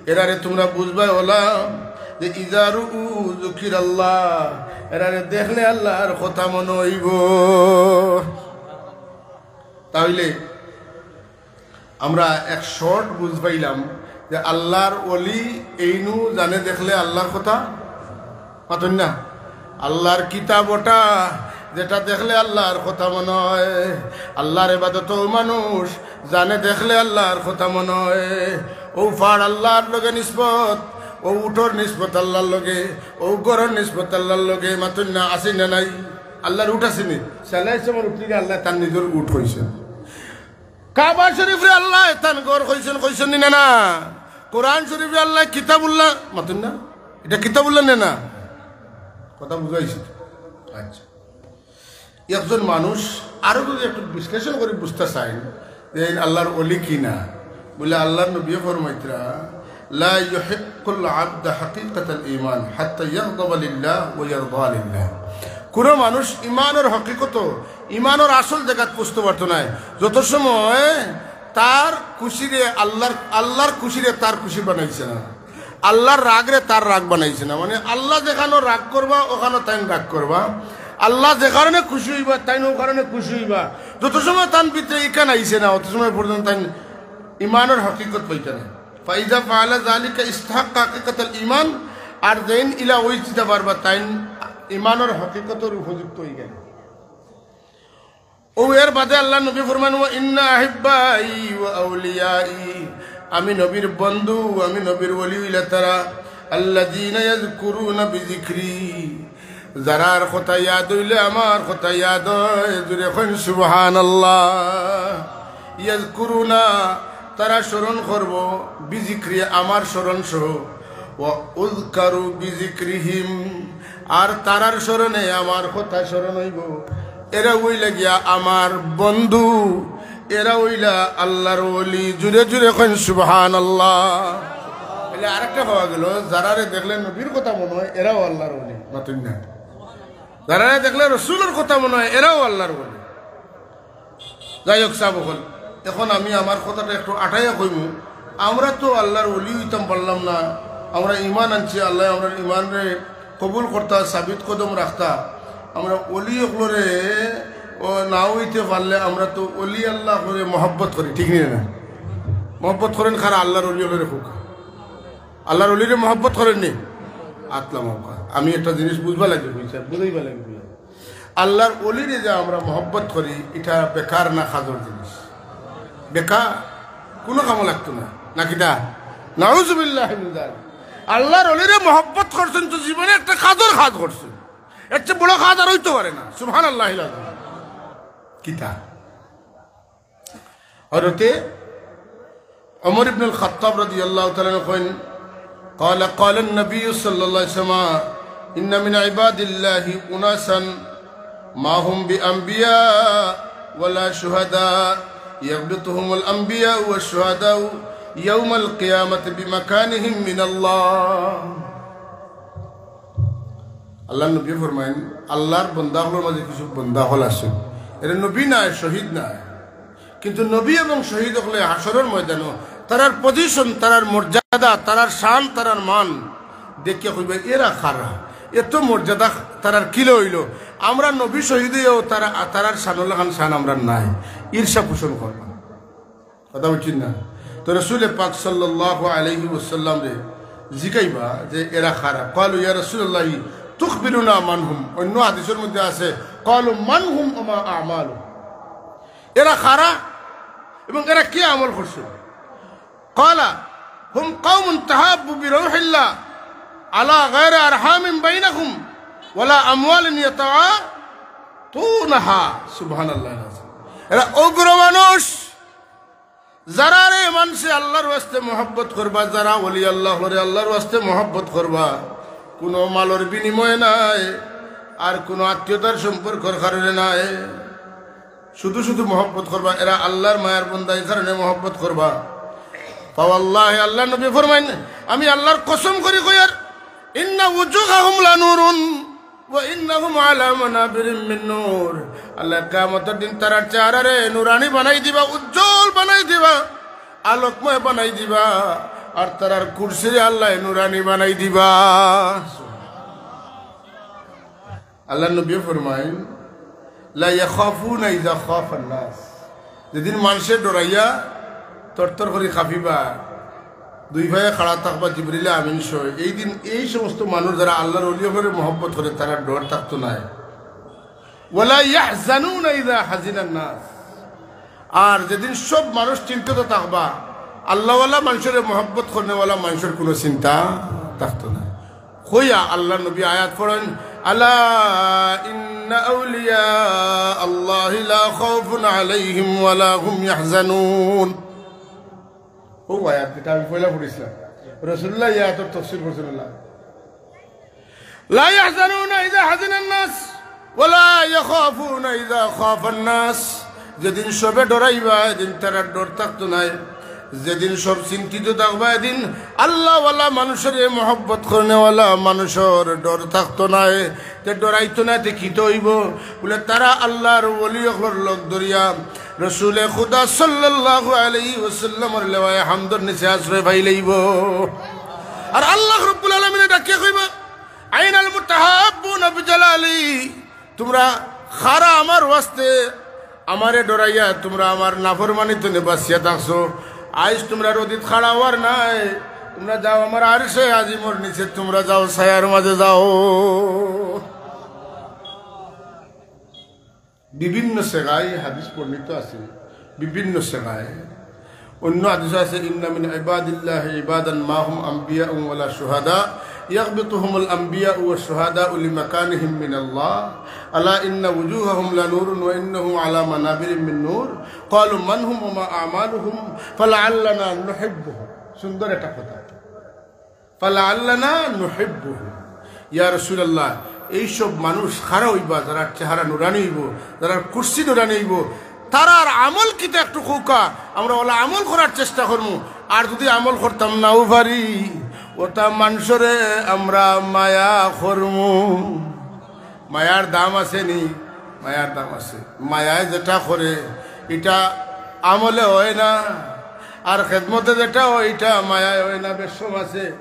এরারে তুমরা বুঝবায় অলা যে إذا رؤوا ذكر الله, এরারে দেখলে আল্লার কথা মনো অইবো। তাইলে আমরা এক short বুঝ পাইলাম যে আল্লার ওলি এইনউ যানে দেখলে আল্লার কথা, মাতইন না? আল্লার কিতাব ওটা, যেটা দেখলে আল্লার কথা মনো অয়। আল্লার ইবাদত অউ মানুষ, যানে দেখলে আল্লার কথা মনো অয়। অউ পাড় আল্লার লগে নিসবত, অউ উটর নিসবত আল্লার লগে, অউ ঘরর নিসবত আল্লার লগে, মাতইন না, আছে না নাই? আল্লার উট আছে নি? মুসা আলাইহিস সালামর উটরে আল্লায় তান নিজর উট কইছইন। কাবা শরীফরে আল্লায় তান ঘর কইছইন, কইছইন নি না, না? কোরআন শরীফরে আল্লায় কিতাবুল্লাহ, মাতইন না? ইটা কিতাবুল্লাহ নি না? কথা বুঝাইছি তো? আচ্ছা। একজন মানুষ আরো যদি একটু বিশ্লেষণ করি বুঝতা চাইন যে এইন আল্লার ওলি কি না, বুলে আল্লার নবীয়ে ফরমাইতরা, لا يحق العبد حقيقة الإيمان حتى يغضب لله ويرضى لله. কোনো মানুষ ইমানর হকিকত, ইমানর আসল জাগাত পৌঁছতে পারতো নায়, যত সময় তার খুশিরে আল্লার, আল্লার খুশিরে তার খুশি বানাইছে না, আল্লার রাগরে তার রাগ বানাইছে না। মানে আল্লা যেখানো রাগ করবা, ওখানো তাইন রাগ করবা। আল্লা যে কারণে খুশি অইবা, তাইন অউ কারণে খুশি অইবা। যত সময় তান ভিতরে ইখান আইছে না, অত সময় পর্যন্ত তাইন ইমানর হকিকত পাইতা না। فإذا فعل ذلك استحق حقيقة الإيمان. আর যেইন ইলা অইযিতা পারবা, তাইন ইমানর হকিকতর উপযুক্ত অইগেলা। অউ এর বাদে আল্লার নবী ফরমাইন, وإن أحبائي وأوليائي, আমি নবীর বন্ধু, আমি নবীর ওলি অইলা তারা, الذين يذكرون بذكري, যারার কথা ইয়াদ অইলে আমার কথা ইয়াদ অয়, জুরে কইন সুবহানাল্লাহ। يذكرون, তারা স্মরণ করবো, بذكري, আমার স্মরণ সহ, وأذكر بذكرهم, আর তারার স্মরণে আমার কথা স্মরণ অইবো। এরা অইলা গিয়া আমার বন্ধু, এরা অইলা আল্লার ওলি। জুরে জুরে কইন সুবহানাল্লাহ। তাইলে আরেকটা পাওয়া গেল, যারারে দেখলে নবীর কথা মনো অয়, এরাও আল্লার ওলি। মাতইন না? যারারে দেখলে রসুলর কথা মনো অয়, এরাও আল্লার ওলি। যাই হোক সাব অকল, এখন আমি আমার কথাটা একটু আটাইয়া কইমু। আমরা তো আল্লার ওলি অইতাম পারলাম না, আমরা ইমান আনছি, আল্লায় আমরার ইমানরে কবুল করতা, সাবিত কদম রাখতা। আমরা ওলি অকলরে ও না অইতে পারলে আমরা তো অলি আল্লাহ করে মহব্বত করি, ঠিক নি না? মহব্বত করেন কারা? আল্লাহর অলি অকলরে কউক্কা। আল্লাহর অলিরে মহব্বত করেন নি? আতলা মহব্বত। আমি একটা জিনিস বুঝবা লাগে, বুঝছি, বুঝাইবা লাগে, বুঝছি। আল্লাহর অলিরে যে আমরা মহব্বত করি, ইটা বেকার না কাজর জিনিস? বেকার, কুনু কামো লাগতো না। না কিতা? নাউজুবিল্লাহি মিন যালিক। আল্লাহর অলিরে মহব্বত করছেন তো জীবনে একটা কাজর কাজ করছেন। এর চেয়ে বড় কাজ আর অইতো পারে না। সুবহানাল্লাহিল আযীম। কিতা? হযরতে ওমর ইবনুল খাত্তাব রাদিয়াল্লাহু তাআলা আনহু কইন, قال، قال النبي صلى الله عليه وسلم: إن من عباد الله أناسا ما هم بأنبياء ولا شهداء، يغبطهم الأنبياء والشهداء يوم القيامة بمكانهم من الله. আল্লাহর নবী ফরমাইন, আল্লাহর বন্দা অকলর মাঝে কিছু বন্দা অকল আছে, এরা নবী নায়, শহীদ নায়, কিন্তু নবী এবং শহীদ অকলে হাশরর ময়দানো তারার position, তারার মর্যাদা, তারার শান, তারার মান দেখিয়া কইবা, "এরা কারা? এত মর্যাদা তারার কিলা অইলো? আমরা নবী শহীদ অইয়াও তারা, তারার শানর লাখান শান আমরার নাই।" ঈর্ষা পোষণ করবা। কথা বুঝছইন না? তো রসুলে পাক সাল্লাল্লাহু আলাইহি ওয়াসাল্লামরে জিগাইবা যে এরা কারা। قالوا يا رسول الله تخبرنا من هم। অন্য হাদিসর মধ্যে আছে, قالوا من هم وما أعمالهم। এরা কারা এবং এরা কি আমল করছে? قال هم قوم تحابوا بروح الله على غير أرحام بينهم ولا أموال يتعاطونها। সুবহানাল্লাহ। এরা অউগ্র মানুষ, যারারে মানষে আল্লাহর ওয়াস্তে মহব্বত করবা, যারা ওলি আল্লাহ অকলরে আল্লাহর ওয়াস্তে মহব্বত করবা, কুনু মালর বিনিময়ে নায়, আর কুনু আত্মীয়তার সম্পর্কর কারণে নায়। শুধু শুধু মহব্বত করবা, এরা আল্লাহর মায়ার বন্দা, এই কারণে মহব্বত করবা। ফাওয়াল্লাহি, আল্লাহর নবী ফরমাইন, আমি আল্লাহর কসম করি কইয়ার, إن وجوههم لنور وإنهم على منابر من نور। আল্লাহ কিয়ামতর দিন তারার চেহারারে নুরানি বানাই দিবা, উজ্জ্বল বানাই দিবা, আলোকময় বানাই দিবা, আর তারার কুরসিরে আল্লাহ নুরানি বানাই দিবা। আল্লাহর নবী ফরমাইন, لا يخافون إذا خاف الناس। যেদিন মানষে ডরাইয়া তরতর করি কাঁপিবা, দুই পায়ে খাড়া থাকবা জিবরিল আমিন সহ, এই দিন এই সমস্ত মানুষ যারা আল্লাহর ওলি অকলরে মহব্বত করে, তারার ডর থাকতো নায়। ولا يحزنون إذا حزن الناس। আর যেদিন সব মানুষ চিন্তিত থাকবা, আল্লাহওয়ালা মানষরে মহব্বত করনেওয়ালা মানষর কুনু চিন্তা থাকতো নায়। কইয়া আল্লাহর নবী আয়াত পড়ইন, ألا إن أولياء الله لا خوف عليهم ولا هم يحزنون। অউ আয়াত যেটা আমি পয়লা পড়ছিলাম, রাসূলুল্লাহ এই আয়াতর তাফসীর করছইন। لا يحزنون إذا حزن الناس ولا يخافون إذا خاف الناس। যেদিন সবে ডরাইবা, এদিন তারার ডর থাকতো নায়। যেদিন সব চিন্তিত থাকবা, এদিন আল্লাহওয়ালা মানষরে মহব্বত করনেওয়ালা মানষর ডর থাকতো নায়। তে ডরাইতো নায়, তে কিতা অইবো? বলে, তারা আল্লাহর ওলি অকলর লগ ধরিয়া রসুলে খুদা সাল্লাল্লাহু আলাইহি ওয়াসাল্লামর লেওয়ায়ে হামদর নিচে আশ্রয় পাইলাইবো। আর আল্লাহ রাব্বুল আলামিনে ডাকিয়া কইবা, أين المتحابون بجلالي؟ তুমরা কারা আমার ওয়াস্তে, আমারে ডরাইয়া তুমরা আমার নাফরমানি তনে বাচিয়া থাকছো। আইজ তুমরার অতীত খাড়া অওয়ার নাই, তুমরা যাও আমার আরশে আজিমর নিচে, তুমরা যাও ছায়ার মাঝে যাও। বিভিন্ন সেগায় হাদিস বর্ণিত আছে, বিভিন্ন সেগায়। অন্য হাদিস আছে, إن من عباد الله عبادا ما هم أنبياء ولا شهداء يغبطهم الأنبياء والشهداء لمكانهم من الله ألا إن وجوههم لنور وإنهم على منابر من نور قالوا من هم وما أعمالهم فلعلنا نحبهم। সুন্দর একটা কথা। فلعلنا نحبهم। ইয়া রাসূলুল্লাহ, এইসব মানুষ কারা অইবা, যারার চেহারা নুরানি অইবো, যারার কুরসি নুরানি অইবো, তারার আমল কিতা একটু কউক্কা, আমরা অলা আমল করার চেষ্টা করমু। আর যুদি আমল করতাম নাও পারি, অতা মানষরে আমরা মায়া করমু। মায়ার দাম আছে নি? মায়ার দাম আছে। মায়ায় যেটা করে, ইটা আমলে অয় না, আর খেদমতে যেটা অয়, ইটা মায়ায় অয় না। বেশকম আছে,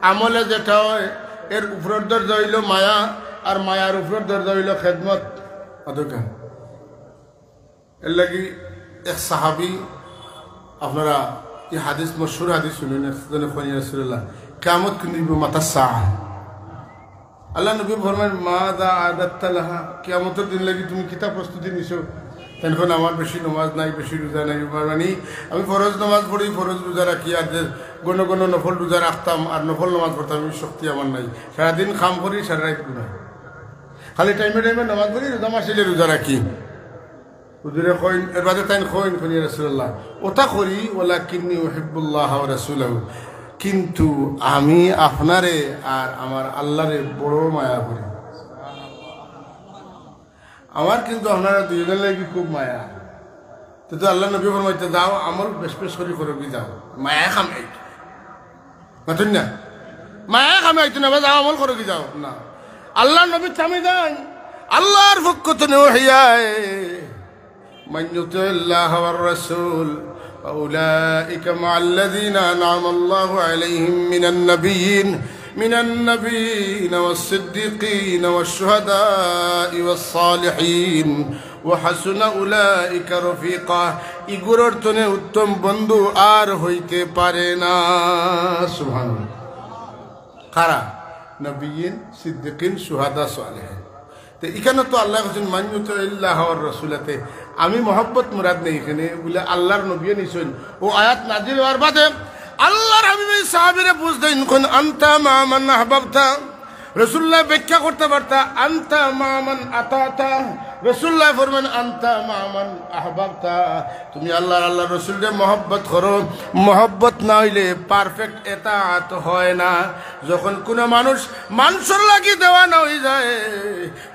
আমলে যেটা অয়, এর উপরর দরজা অইলো মায়া, আর মায়ার উপরর দরজা অইলো খেদমত। অতটা। এর লাগি এক সাহাবী, আপনারা এই হাদিস, মশহুর হাদিস হুনইন, একজনে কইন, "ইয়া রাসূলুল্লাহ, কিয়ামত কুনদিন অইবো, মাতা সাআ?" আল্লাহর নবী ফরমাইন, "মাযা আ'দাদতা লাহা?" কিয়ামতর দিন লাগি তুমি কিতা প্রস্তুতি নিছো? তাইন কইন, "আমার বেশি নমাজ নাই, বেশি রোজা নাই।" মানে, আমি ফরজ নমাজ পড়ি, ফরজ রোজা রাখি, আর যে ঘন ঘন নফল রোজা রাখতাম আর নফল নমাজ পড়তাম, এই শক্তি আমার নাই। সারাদিন কাম করি, সারা রাইত ঘুমাই। খালি টাইমে টাইমে নমাজ পড়ি, রোজা মাস আইলে রোজা রাখি। হুজুরে কইন, এর বাদে তাইন কইন, কইন, "ইয়া রাসূলুল্লাহ, ওটা করি, ওয়ালাকিন্নী উহিব্বুল্লাহ ওয়া রাসূলাহু, কিন্তু আমি আপনারে আর আমার আল্লাহরে বড় মায়া করি। আমার কিন্তু আপনারা দুইজনের লাগি খুব মায়া।" তো, তো আল্লাহর নবী ফরমাইতা, "যাও, আমল বেশ বেশ করি করো কি যাও, মায়া কামাই।" মাতুন না, মায়া কামাইতো না, বা যাও, আমল করো কি যাও না। আল্লাহর নবী থামি যাইন, আল্লাহর পক্ষ তনে ওহী আয়, "মান ইউতি'ইল্লাহা ওয়ার রাসূল ফাউলাইকা মা'আল্লাযীনা আন'আমাল্লাহু আলাইহিম মিনান নাবিয়্যিন, মিনান নাবিয়্যিনা ওয়াস সিদ্দীকিনা ওয়াশ শুহাদাই ওয়াস সালিহিন।" "ওয়া হাসুনা উলাইকা রফিকা।" ইগুলোর তনে উত্তম বন্ধু আর হইতে পারে না। সুবহানাল্লাহ। কারা? নবিয়্যিন, সিদ্দিকিন, শুহাদা, সালেহিন। তো ইখানো তো আল্লায় কইছইন, "মান ইউতি'ইল্লাহা ওয়ার রাসূলাতে।" আমি মহব্বত মুরাদ নেই ইখানো, বুলে আল্লাহর নবীয়ে নিছইন। ও আয়াত নাজিল হওয়ার বাদে আল্লাহর হাবিবে সাহাবীরে বুঝ দেইন, কইন, "আনতা মা'আ মান আহবাবতা।" রাসূলুল্লায় ব্যাখ্যা করতা পারতা, "আনতা মা'আ মান আতা'তা।" রাসূলুল্লায় ফরমাইন, "আনতা মা'আ মান আহবাবতা।" তুমি আল্লাহর, আল্লাহর রাসূলরে মহব্বত করো, মহব্বত না অইলে perfect এতাআত হয় না। যখন কুনু মানুষ মানষর লাগি দেওয়ানা অই যায়,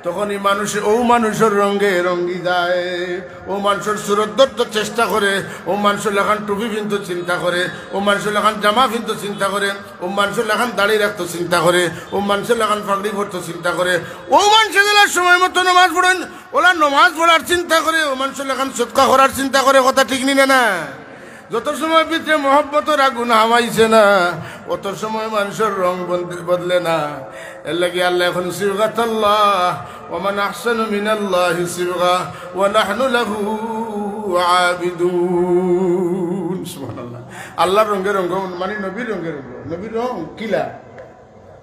তখন ই মানুষ অউ মানষর রঙে রঙ্গি যায়। অউ মানষর সুরত ধরতো চেষ্টা করে, অউ মানষর লাখান টুপি পিনতো চিন্তা করে, অউ মানষর লাখান জামা পিনতো চিন্তা করে, অউ মানষর লাখান দাড়ি রাখতো চিন্তা করে, অউ মানষর লাখান পাগড়ি পরতো চিন্তা করে, অউ মানষে যেলা সময় মতো নমাজ পড়ইন, অউলা নমাজ পড়ার চিন্তা করে, অউ মানষর লাখান সদকা করার চিন্তা করে, কথা ঠিক নি না? যত সময় ভিতরে মহব্বতর আগুন হামাইছে না, অত সময় মানষর রং বদলে না। এর লাগি আল্লায় কইন, "সিবগাতাল্লাহ, ওয়া মান আহসানু মিনাল্লাহি সিবগা, ওয়া নাহনু লাহু আবিদুন।" সুবহানাল্লাহ। আল্লাহর রঙে রঙ্গ, মানে নবীর রঙে রঙ্গ। নবীর রং কিলা?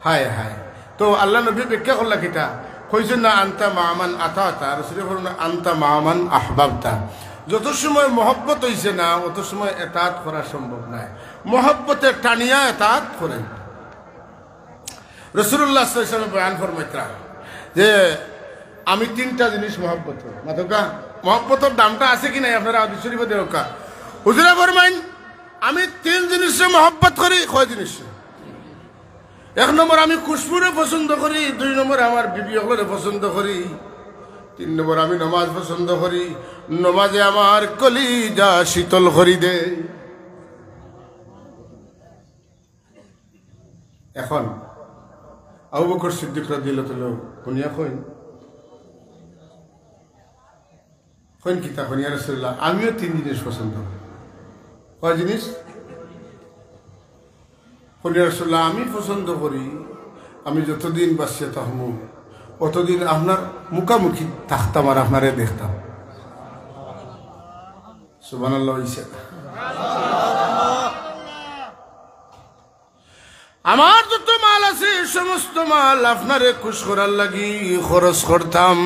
হায় হায়। তো আল্লাহর নবী ব্যাখ্যা করলা কিতা? কইছইন না, "আনতা মা'আ মান আতা'তা", রাসূলে ফরমাইন, "আনতা মা'আ মান আহবাবতা।" যত সময় মহব্বত অইছে না, অত সময় এতাআত করা সম্ভব নায়। মহব্বতে টানিয়া এতাআত করে। রাসূলুল্লাহ সাল্লাল্লাহু আলাইহি ওয়াসাল্লাম বয়ান ফরমাইতরা যে, "আমি তিনটা জিনিস মহব্বত করি।" মাতউক্কা, মহব্বতর দামটা আছে কি নাই আপনারা হাদিস শরীফো দেখউক্কা। হুজুরে ফরমাইন, "আমি তিন জিনিসে মহব্বত করি।" কয় জিনিস? এক নম্বর, আমি খুশবুরে পছন্দ করি। দুই নম্বর, আমার বিবি অকলরে পছন্দ করি। তিন নম্বর, আমি নমাজ পছন্দ করি। নমাজে আমার কলিজা শীতল করি দেয়। এখন আবু বকর সিদ্দিক রাদিয়াল্লাহু তাআলা হুনিয়া কইন, কইন কিতা? কইন, "ইয়া রাসূলুল্লাহ, আমিও তিন জিনিস পছন্দ করি।" কয় জিনিস? কইন, "ইয়া রাসূলুল্লাহ, আমি পছন্দ করি, আমি যতদিন বাঁচিয়া থাকমু, অতদিন আপনার মুখামুখি থাকতাম আর আপনারে দেখতাম।" সুবহানাল্লাহ অইছে না? আমার যত মাল আছে, সমস্ত মাল আপনারে খুশ করার লাগি খরচ করতাম।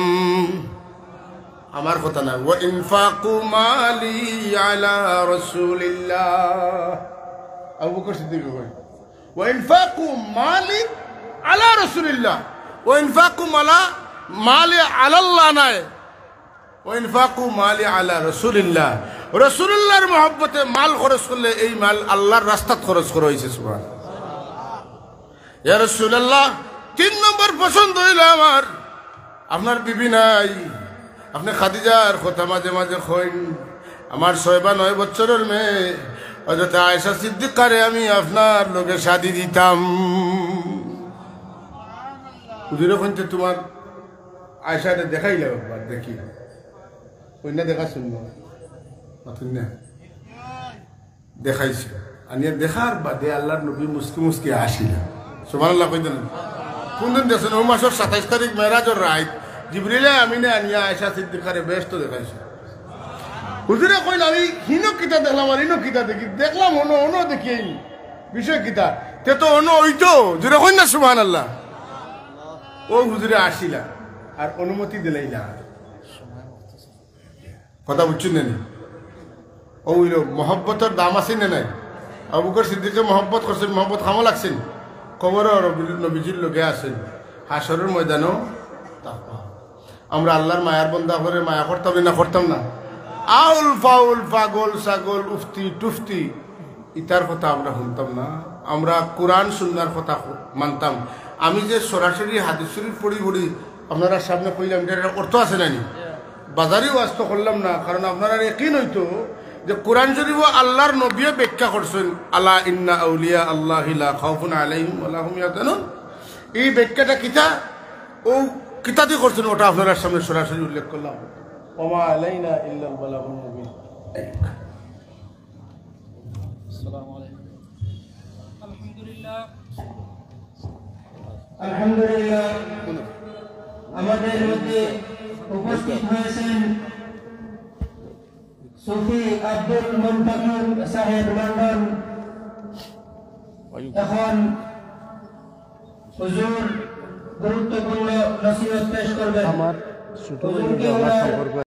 আমার কথা না, "ওয়া ইনফাকু মালি আলা রাসূলিল্লাহ।" আবু বকর সিদ্দিক কইন, "ওয়া ইনফাকু মালি আলা রাসূলিল্লাহ।" "ওয়া ইনফাকু মালা, মালি আলাল্লাহ" নায়, "ওয়া ইনফাকু মালি আলা রাসূলিল্লাহ।" রাসূলুল্লাহর মহব্বতে মাল খরচ করলে এই মাল আল্লাহর রাস্তাত খরচ করা অইছে। সুবহান। "ইয়া রাসূলুল্লাহ, তিন নম্বর পছন্দ অইলো আমার আপনার বিবি নাই।" আপনে খাদিজার কথা মাঝে মাঝে কইন, "আমার ছয় বা নয় বছরর মেয়ে হযরত আয়েশা সিদ্দিকারে আমি আপনার লগে শাদি দিতাম।" হুজুরে কইন, "তে তুমার আয়েশারে দেখাইলাও একবার দেখি।" কইন না, দেখাছইন না? মাতইন না? দেখাইছে। আনিয়া দেখার বাদে আল্লাহর নবী মুস্কি মুস্কি হাসিলা। সুবহানাল্লাহ কইতা না? কুনদিন দেখছইন? অউ মাসর সাতাইশ তারিখ মেরাজর রাইত জিবরিলে আমিনে আনিয়া আয়েশা সিদ্দিকারে বেহেস্ত দেখাইছে। হুজুরে কইন, "আমি হিনো কিতা দেখলাম আর ইনো কিতা দেখি, দেখলাম অনো, অনো দেখি, এই বিষয় কিতা?" তে তো অনো অইতো, জুরে কইন না সুবহানাল্লাহ। অউ হুজুরে আসিলা আর অনুমতি দিলাইলা। কথা বুঝছইন না নি? অউ অইলো, মহব্বতর দাম আছে না নাই? আবু বকর সিদ্দিকে মহব্বত করছইন, মহব্বত কামো লাগছইন, কবরো নবী-, নবীজির লগে আছইন, হাশরর ময়দানো তাকওয়া। আমরা আল্লার মায়ার বন্দা অকলরে মায়া করতাম না, করতাম না? আউল ফাউল, পাগল ছাগল, উফতি টুফতি, ইতার কথা আমরা হুনতাম না। আমরা কোরআন সুন্নার কথা হু-, মানতাম। আমি যে সরাসরি হাদিস শরীফ পড়ি পড়ি আপনারার সামনে কইলাম, ইটার একটা অর্থ আছে না নি? বাজারি ওয়াজ তো করলাম না, কারণ আপনারার একিন অইতো যে কোরআন শরীফও আল্লার নবীয়ে ব্যাখ্যা করছইন, "আলা ইন্না আউলিয়া আল্লাহি লা খাউফুন আলাইহিম ওয়া লা হুম ইয়াহজানুন।" এই ব্যাখ্যাটা কিতা, অউ কিতাদি করছইন, ওটা আপনারার সামনে সরাসরি উল্লেখ করলাম। ওমা আলাইনা ইল্লাল বালাগুল মুবিন। আসসালামু আলাইকুম। আলহামদুলিল্লাহ। আলহামদুলিল্লাহ, আমাদের মধ্যে উপস্থিত হয়েছেন সুফি আব্দুল মুনতাকিম সাহেব লন্ডন। এখন হুজুর গুরুত্বপূর্ণ নসিহত পেশ করবেন। আমার ছোট হুজুরকে ভাইয়ের বাবার ওনার সম্পর্কে